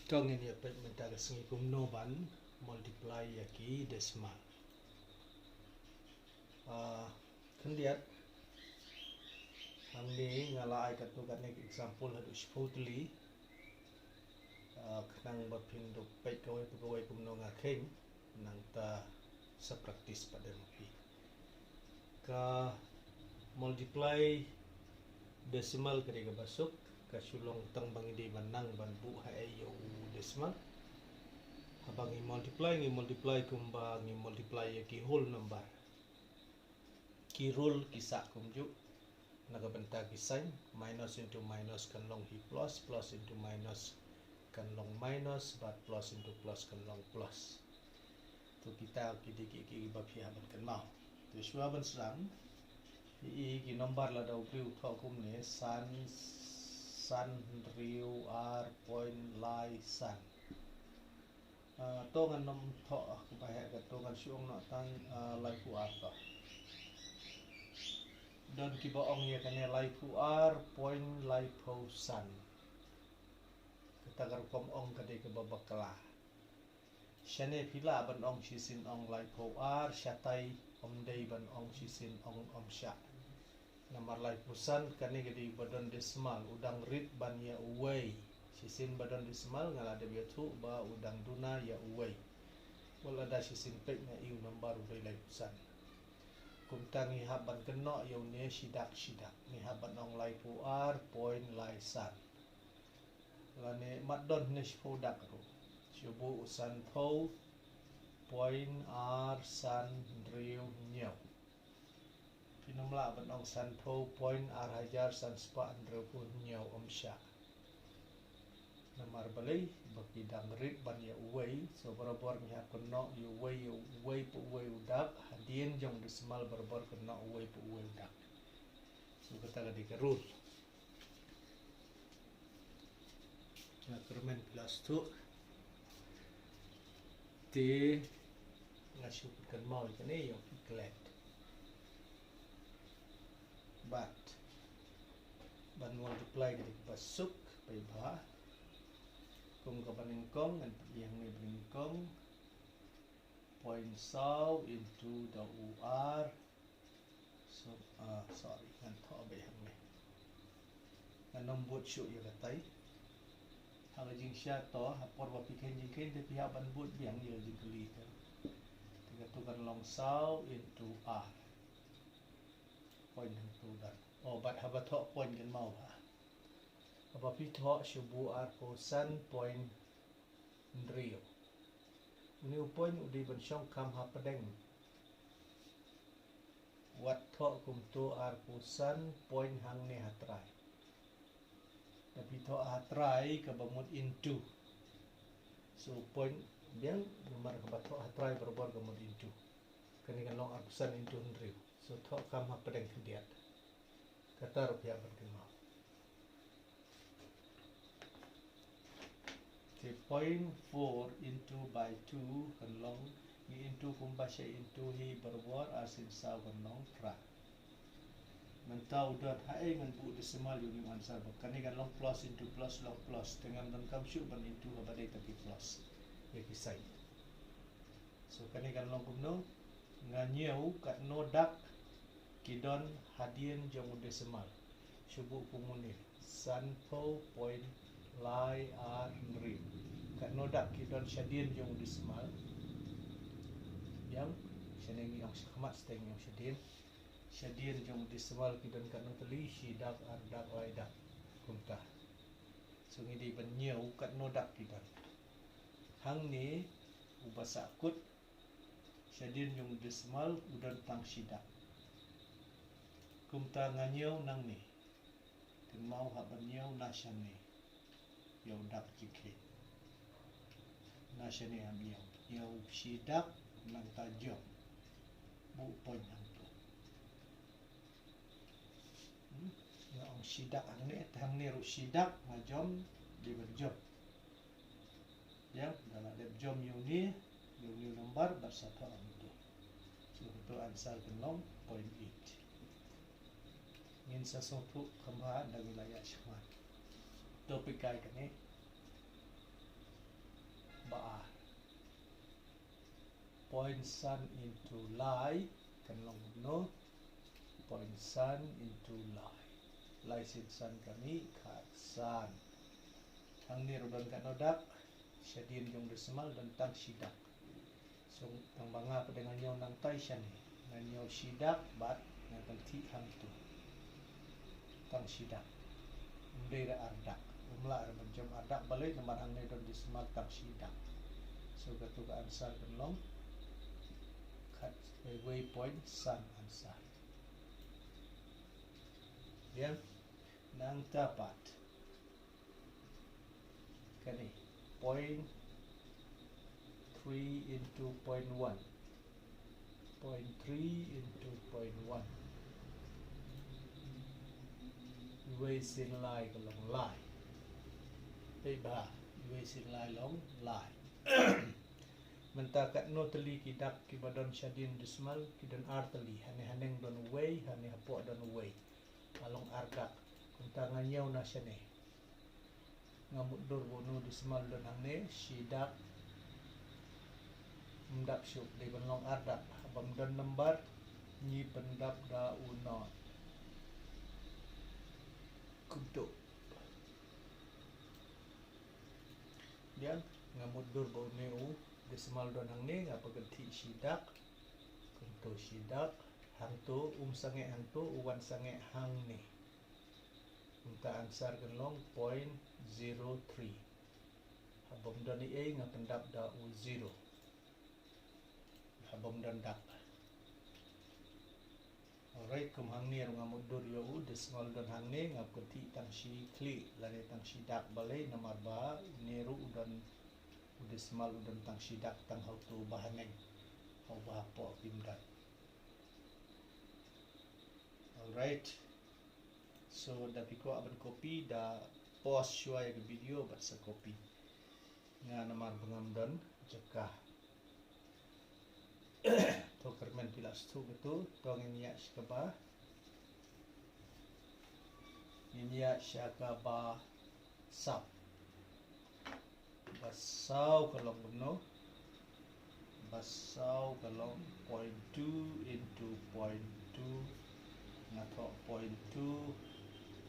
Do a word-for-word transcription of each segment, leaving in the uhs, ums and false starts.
To ngin ïa peit mynta ka sngi kumno ban multiply ïa ki decimal. Ah, khyndiat hangne nga la ai katto katne example haduh shiphew tylli. Ah, khnang ba phin dup peit kawei pa kawei kumno nga kheiñ, nangta sa practice pat da ma phi. Ka multiply decimal ka dei kaba suk, ka shu long tang ba ngi dei ban nang ban buh ha ei ïa u decimal. Haba ngi multiply, ngi multiply kumba ngi multiply ïa ki whole number. Ki rule ki sah kumjuh. Na ka bynta ki sign, minus into minus kan long hi plus, plus into minus kan long minus, bad plus into plus kan long plus. To kita ki dei ki, ki ba phi hap ban kynmaw. To shuwa ban sdang, i ki number lada u briew u thoh kumne, san, san hynriew ar point lai san. Ah, to ngan nym thoh, ah, kaba heh kato, ngan shu ong noh tang, ah, laiphew ar to. Don kiba ong ïa kane laiphew ar point laiphew san. Kata ka rukom ong ka dei kaba bakla. Shane phi lah ban ong shisien ong laiphew ar, shatai ym dei ban ong shisien ong ym shah. Namar laiphew san kane ka dei ba don decimal, u dang rit ban ïa uwei. Shisien ba don decimal nga la dep ïathuh ba u dang duna ïa uwei. Wat lada shisien peit nga i u number u dei laiphew san. Kumta ngi hap ban kynnoh ïa une shidak shidak. Ngi hap ban ong laiphew ar point lai san. Lane mat don ne shiphew dak ruh. Shu buh u sanphew point ar san hynriew hynñiew. Phin ym lah ban ong sanphew point ar hajar san spah hynriewphew hynñiew, ym shah. Namar balei, ba ki dang rit ban ïa uwei, so barabor ngi hap kynnoh ïa uwei, ïa uwei pa uwei u dak, hadien jong decimal barabor kynnoh uwei pa uwei u dak. So kata ka dei ka rule. Nga kyrmen phi la sngewthuh. Te nga shu pynkynmaw ïa kane ïa phi klet. Bad ban multiply ka dei kaba suk paidbah. Kum kaba nyngkong ngan pynïeng ne ba nyngkong. Point saw into the U R. So, ah, sorry, ngan thoh beit hangne. Ngan nym bud shuh ïa katai. Ha ka jingshisha to, ha por ba phi kheiñ jingkheiñ te phi hap ban bud biang ïa ka jingkylli te. Te kato kan long saw into ar. Point hangto don. Oh, bad haba thoh point kynmaw ha. Haba phi thoh shu buh arphew san point hynriew. Une u point u dei ban shong kham hapdeng. Wat thoh kumto arphew san point hangne ha trai. Da phi thoh ha trai kaba mut into. So point biang namar kaba thoh ha trai barabor ka mut into. Kane kan long arphew san into hynriew. So thoh kham hapdeng khyndiat. Kata ruh phi hap ban kynmaw. Te point four into by two kan long, ngi into kumba sha into hi barabor, arsien saw kan long phra. Mynta u dot ha ei ngan buh decimal ïa une u answer ba kane kan long plus into plus long plus, te ngam donkam shuh ban into haba dei tang ki plus ïa ki sign. So kane kan long kumno? Nga ñiew katno dak ki don hadien jong u decimal. Shu buh kum une, sanphew point lai ar hynriew. Katno dak ki don shadien jong u decimal? Biang, shane ngi ong shakhmat, shane ngi ong shadien. Shadien jong u decimal ki don katno tylli? Shi dak, ar dak, lai dak. Kumta. So ngi dei ban ñiew katno dak ki don. Hangne uba sahkut, shadien jong u decimal u don tang shi dak. Kumta nga ñiew nangne. Kynmaw hap ban ñiew na shane. Ïa u dak jingkheiñ. Na shane hap ñiew. Ñiew shi dak nangta jom. Buh point hangto. Hmm? Nga ong shi dak hangne, te hangne ruh shi dak, nga jom, dei ban jom. Ïa, da la dep jom ïa une, ïa une u number, bad sa thoh hangto. So, to answer kan long point eight. Ngin sa sngewthuh kham bha, da ngi la ïa shakhmat. To peit kai kane. Ba point san into lai kan long no. Point san into lai. Lai sien san ka mih khatsan. Hangne ruh don katno dak, shadien jong decimal don tang shi dak. So tang ba nga pat nga ñiew nangtai shane, nga ñiew shi dak bad nga kynthih hangto. Tang shi dak. Ym dei da ar dak. Ym lah da ban jam ar dak balei namar hangne don decimal tang shi dak. So kato ka answer kan long khat, eh, wei point san answer. Biang nangta pat. Kane point three into point one. Point three into point one. Wei sien lai ka long lai. Peit ba wei sien lai long lai. Mynta katno tylli ki dak kiba don shadien decimal, ki don ar tylli, hane haneng don wei, hane hapoh don wei. Ka long ar dak. Mynta nga ñiew na shane. Nga mutdur ba uno u decimal don hangne, shi dak. Ym dap shuh, dei ban long ar dak. Haba ym don number, ngi pyndap da u not. Kumto. Biang nga mutdur ba une u decimal don hangne, nga pynkynthih shi dak. Kumto shi dak. Hangto um sangeh hangto, u wan sangeh hangne. Mynta answer kan long point zero three. Haba ym don ei ei nga pyndap da u zero. Haba ym don dak. Alright, kum hangne ruh nga mutdur ïa u decimal don hangne, nga kynthih tang shi khlieh lane tang shi dak balei namar ba une ruh u don u decimal u don tang shi dak tang ha uto uba haneng. Ha uba hapoh kim don. Alright. So da phi kwah ban copy, da pause shuwa ïa ka video bad sa copy. Nga namar ba ngam don jaka. To kyrmen phi la sngewthuh kato, to ngin ïa sha kaba, ngin ïa sha kaba saw. Ba saw ka long kumno? Ba saw ka long point two into point two. Nga thoh point two,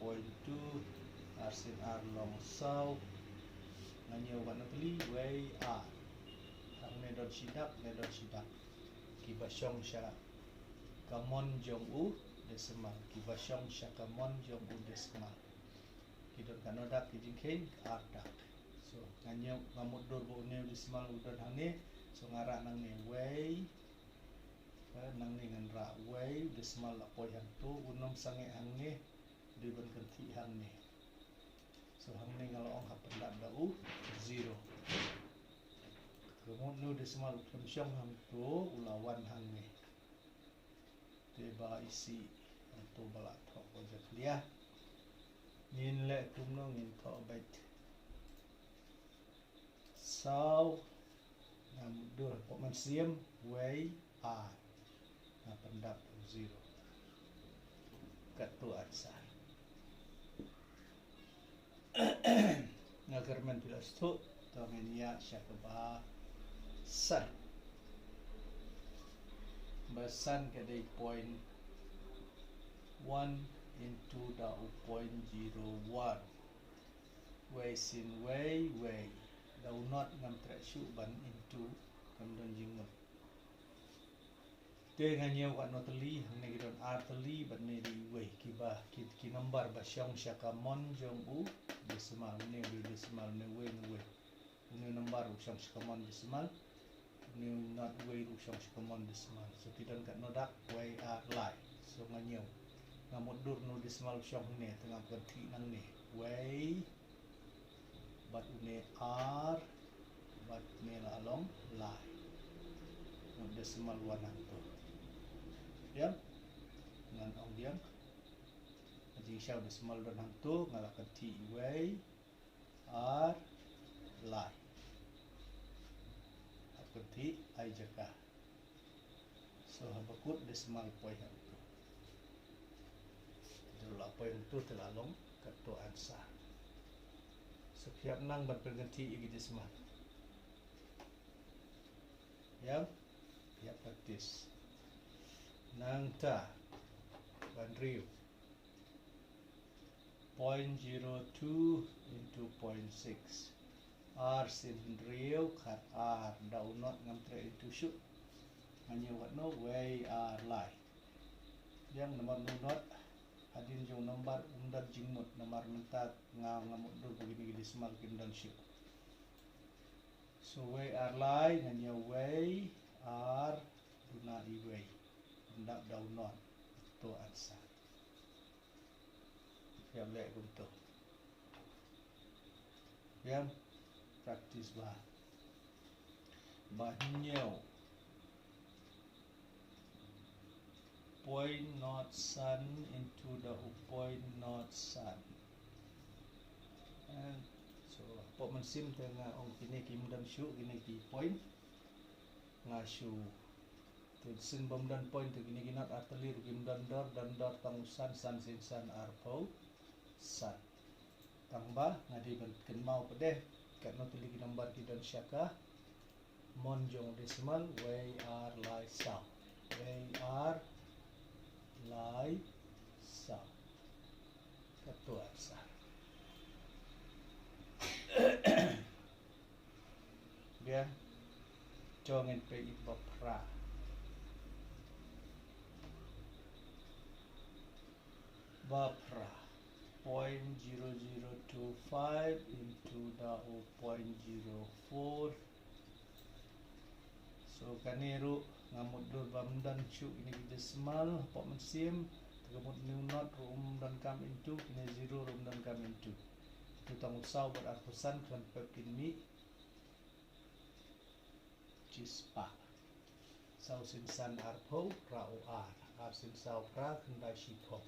point two, ar sien ar long saw. Nga ñiew katno tylli, wei ar. Hangne don shi dak, hangne don shi dak. Kiba shong sha ka mon jong u decimal. Kiba shong sha ka mon jong u decimal. Ki don katno dak ki jingkheiñ, ar dak. So nga ñiew, nga mutdur ba une u decimal u don hangne. So nga rah nangne wei. Eh, nangne ngan rah wei, decimal la poi hangto, un ym sangeh hangne, dei ban kynthih hangne. So hangne nga la ong hap pyndap da u zero. Ka mut une u decimal u khlem shong hangto, u la wan hangne. Te ba isih hangto ba la thoh ko jakhlia. Ngin leh kumno, ngin thoh beit. Saw, nga mutdur hapoh mynsiem, wei ar. Nga pyndap u zero. Katto answer. Nga kyrmen phi la sngewthuh, to ngin ïa sha kaba san. Ba san ka dei point one into da u point zero one. Wei sien wei, wei. Da u not ngam treh shuh ban into, kam don jingmut. Te nga ñiew katno tylli, hangne ki don ar tylli, bad ne dei wei, kiba, ki, ki number ba shong sha ka mon jong u decimal, ne u decimal, ne wei, ne wei. Une u number u shong sha ka mon decimal. Une u not wei ruh u shong sha ka mon decimal. So ki don katno dak, wei ar lai. So nga ñiew. Nga mutdur une u decimal u shong hangne, te nga kynthih nangne. Wei. Bad une ar. Bad une la long lai. Une u decimal wan hangto. Biang. Ngan ong biang. Ka jingshaw decimal don hangto, nga la kynthih wei. Ar, lai. Hap kynthih ai jaka. So haba kut decimal poi hangto. Te la poi hangto te la long katto answer. So phi hap nang ban pynkynthih ïa ki decimal. Ïa, ïa practice. Nangta, ba hynriew. Point zero two into point six. Ar sien hynriew khat ar, da u not ngam treh into shuh. Nga ñiew katno, wei ar lai. Ïa namar u not hadien jong u number um don jingmut, namar mynta nga, nga mutdur ba kine ki decimal kim don shuh. So wei ar lai, nga ñiew wei ar duna i wei. Ym dap da u not. To answer. Ïa leh kumto. Ïa practice ba. Ba hynñiew. Point not san into da u point not san. And so, hapoh mynsiem te nga ong kine kim don shuh, kine ki point. Nga shu. Te sien bym don point te kine ki not artylli ruh kim don dor, don dor tang u san, san sien san arphew san. Tang ba nga dei ban kynmaw pat de katno tylli ki number ki don sha ka mon jong u decimal, wei ar lai saw. Wei ar lai saw. Katto answer. Biang. Jong in pe i ba phra. Ba phra. Point zero zero two five into da u point zero four. So kane ruh nga mutdur ba ym don shuh kine ki decimal hapoh mynsiem. Te ka mut une u not ruh um donkam into, kine zero ruh um donkam into. Te tang u saw bad arphew san khlem pep kin mih. Shispah. Saw sien san arphew, phra u ar. Ar sien saw phra, khyndai shiphew.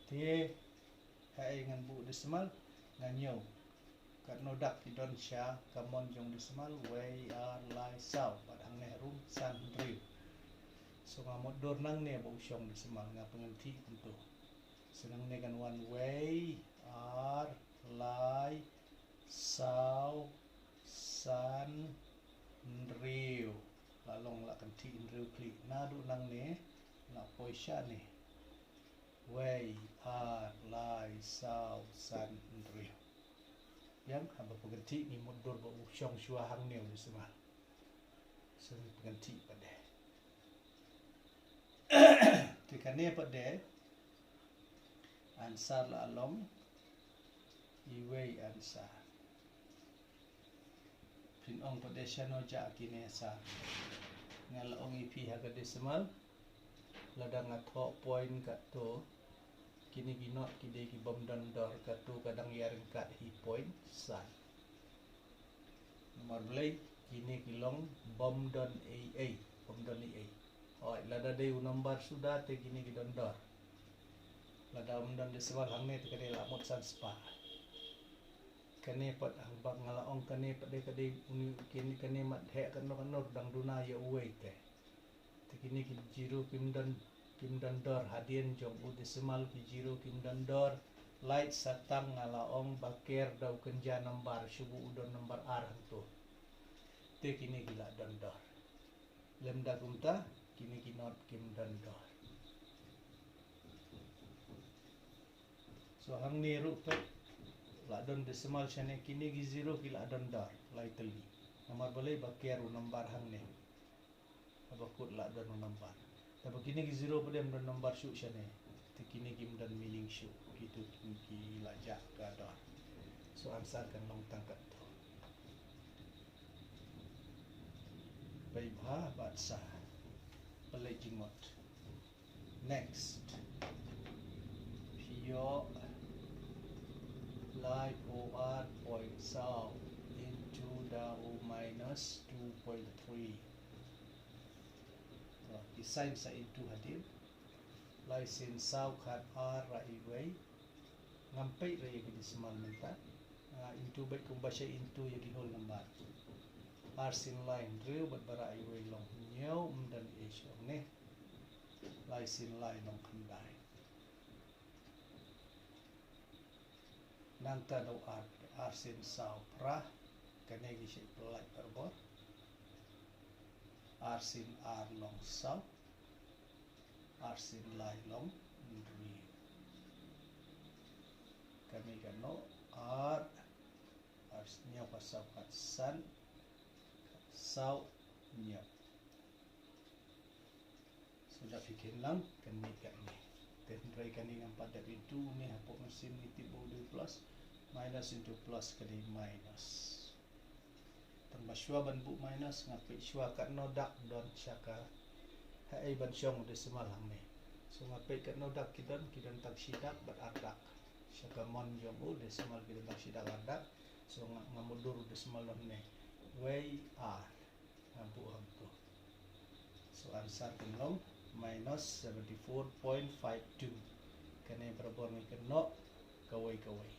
Te haei ngan buh decimal, nga ñiew katno dak ki don sha ka mon jong decimal, wei ar lai saw, bad hangne harum san hynriew. So nga mutdur nangne ba u shong decimal, nga pynkynthih kumto. So nangne kan wan wei ar lai saw san hynriew. La long la kynthih hynriew khlieh. Naduh nangne la poi shane. Wei ar lai saw san hynriew. Biang, haba pynkynthih ngi mutdur ba u shong shuwa hangne u decimal. So ngi pynkynthih pat de. Te kane pat de answer la long iwei answer. Phin ong pat de shano jah kine sa. Nga la ong ïa phi ha ka decimal. Lada nga thoh point katto, kine ki not ki dei ki bym don dor, katto ka dang ïaryngkat hi point san. Namar balei, kine ki long bym don ei ei, bym don ei ei. Hooid, lada dei u number suda te kine ki don dor. Lada ym don decimal hangne te ka dei la mut san spah. Kane pat haba nga la ong kane pat de ka dei uni, kine, kane mat heh katno katno dang duna ïa uwei te. Te kine ki zero kim don, kim don dor, hadien jong u decimal ki zero kim don dor. Lait sa tang nga la ong ba ker da u kynja number, shu buh u don number ar hangto. Te kine ki la don dor. Lymda kumta, kine ki not kim don dor. So hangne ruh pat la don decimal shane, kine ki zero ki la don dor, lai tylli. Namar balei, ba ker u number hangne. Haba kut la don u number. Te ba kine ki zero pat de ym don number shuh shane, te kine kim don meaning shuh. Kito ki, ki la jah ka dor. So answer kan long tang katto. Pei bha bad sa. Pynleit jingmut. Next. Phi ïoh lai phew ar point saw into da u minus two point three. To, ki sign sa into hadien. Lai sien saw khat ar ra iwei. Ngam peit re ïa ki decimal mynta. Nga into beit kumba sha into ïa ki whole number. Ar sien lai hynriew bad ba ra iwei long hynñiew, ym don ei shuh ne. Lai sien lai long khyndai. Nangta da u ar, ar sien saw phra, kane ki shait pyllait barabor. Ar sien ar long saw. Ar sien lai long hynriew. Kane ka noh ar, ar sien hynñiew, ka saw, ka san, ka saw, hynñiew. So da phi kheiñ lang kan mih katne. Te hynrei kane ngam pat dep into ne, hapoh mynsiem ngi tip ba u dei plus, minus into plus ka dei minus. Tang ba shuwa ban buh minus nga peit shuwa katno dak don sha ka, haei ban shong u decimal hangne. So nga peit katno dak ki don, ki don tang shi dak bad ar dak. Sha ka mon jong u decimal ki don tang shi dak ar dak. So nga, nga mutdur u decimal hangne. Wei ar. Nga buh hangto. So answer kan long minus seventy four point five two. Kane barabor ngi kynnoh kawei kawei.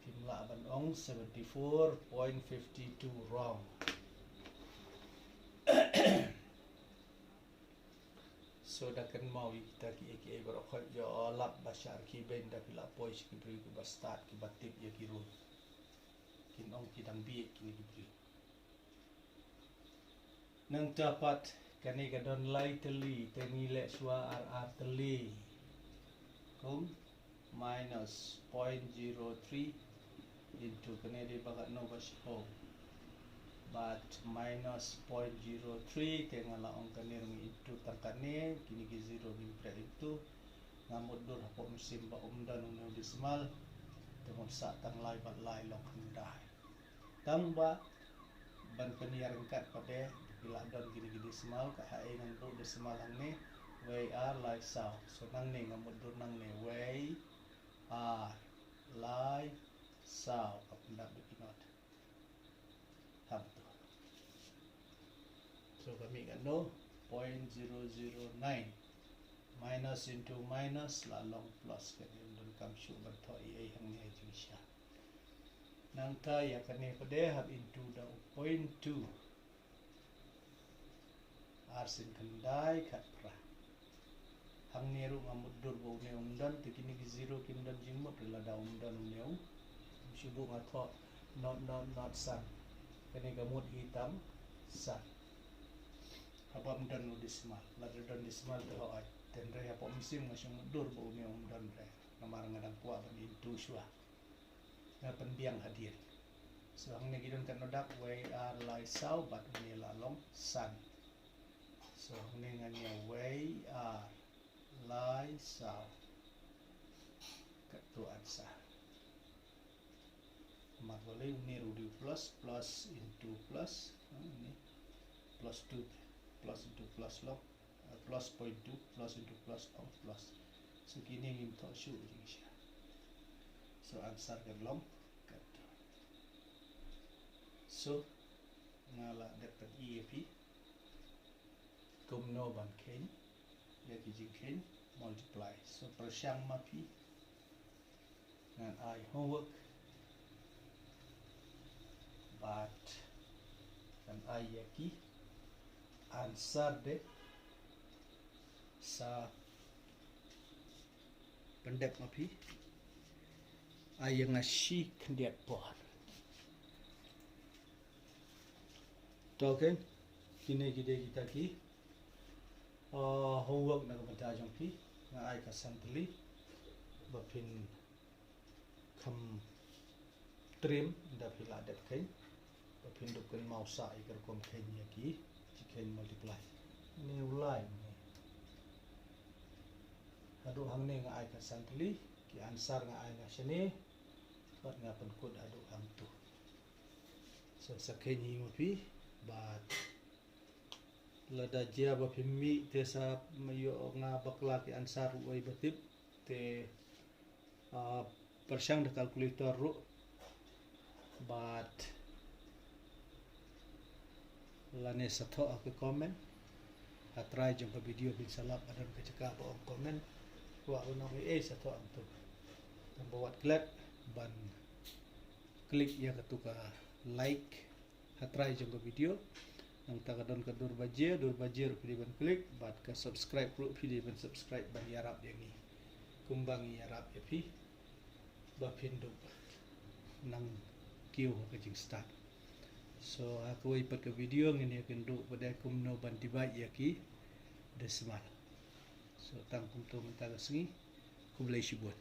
Phim lah ban ong seventy four point fifty two, wrong. So da kynmaw ïa kita kiei kiei baroh, khoit ïoh lap ba shah rkhie beiñ da phi lah poi sha ki briew kiba stad, kiba tip ïa ki rule. Kin ong ki dang bieit kine ki briew. Nangta pat kane ka don lai tylli, te ngi leh shuwa ar ar tylli. Kum minus point zero three into kane dei ba katno ba shiphew. Bad minus point zero three, te nga la ong kane ruh ngi into tang kane, kine ki zero ngim treh into. Nga mutdur hapoh mynsiem ba um don une u decimal. Te ngan sah tang lai bad lai long khyndai. Tang ba ban pynïaryngkat pat de, phi lah don kine ki decimal, ka haei ngan buh decimal hangne, wei ar lai saw. So nangne nga mutdur nangne, wei ar lai saw, ka pyndap da ki not. Hangto. So ka mih katno, point zero zero nine. Minus into minus la long plus, kane ym donkam shuh ban thoh ei ei hangne ha jingshisha. Nangta ïa kane pat de hap into da u point two. Ar sien khyndai khatphra. Hangne ruh nga mutdur ba une um don, te kine ki zero kim don jingmut ruh lada um don une u. Ym shu buh nga thoh not not not san. Kane ka mut hi tang san. Haba ym don u decimal, lada don decimal te hooid. Te hynrei hapoh mynsiem nga shu mutdur ba une um don re. Namar nga dang kwah ban into shuwa. Nga pynbiang hadien. So hangne ki don katno dak, wei ar lai saw bad une la long san. So hangne ngan ïa wei ar lai saw. Katto answer. Mat wale une ruh dei plus, plus into plus, ha, une plus two, plus into plus long. Plus point two, plus into plus, ong plus. So kine ngim thoh shuh jingshisha. So answer kan long katto. So nga la dep pyni ïa phi kumno ban kheiñ ïa ki jingkheiñ multiply. So pyrshang ma phi. Ngan ai homework bad ngan ai ïa ki answer de sa pyndep ma phi. Ai ïa nga shi khyndiat por. To, okay. Kine ki dei kita ki, uh, homework na ka bynta jong phi. Nga ai ka san tylli ba phin kham triem da phi la dep kheiñ, ba phin dup kynmaw sah ïa ka rukom kheiñ ïa ki jingkheiñ multiply. Une u lai une. Haduh hangne nga ai ka san tylli, ki answer nga ai na shane, bad nga pynkut haduh hangto. So sa kheiñ hi ma phi, bad lada jia ba phim mih te sa ma ïoh nga bakla ki answer uwei ba tip te, ah, pyrshang da calculator ruh bad lane sa thoh ha ka comment. Ha trai jong ka video phin sa lap ba don ka jaka ba ong comment. Kwah ban ong ei ei sa thoh hangto. Tang ba wat klet ban click ïa katu ka like ha trai jong ka video. Nangta ka don ka dur ba jia, dur ba jia ruh phi dei ban click, bad ka subscribe ruh phi dei ban subscribe ban ïarap ïa ngi. Kumba ngi ïarap ïa phi ba phin dup nang kiew ha ka jingstad. So ha kawei pat ka video ngin ïa kynduh pat kumno ban divide ïa ki decimal. So tang kumto mynta ka sngi. Khublei shibun.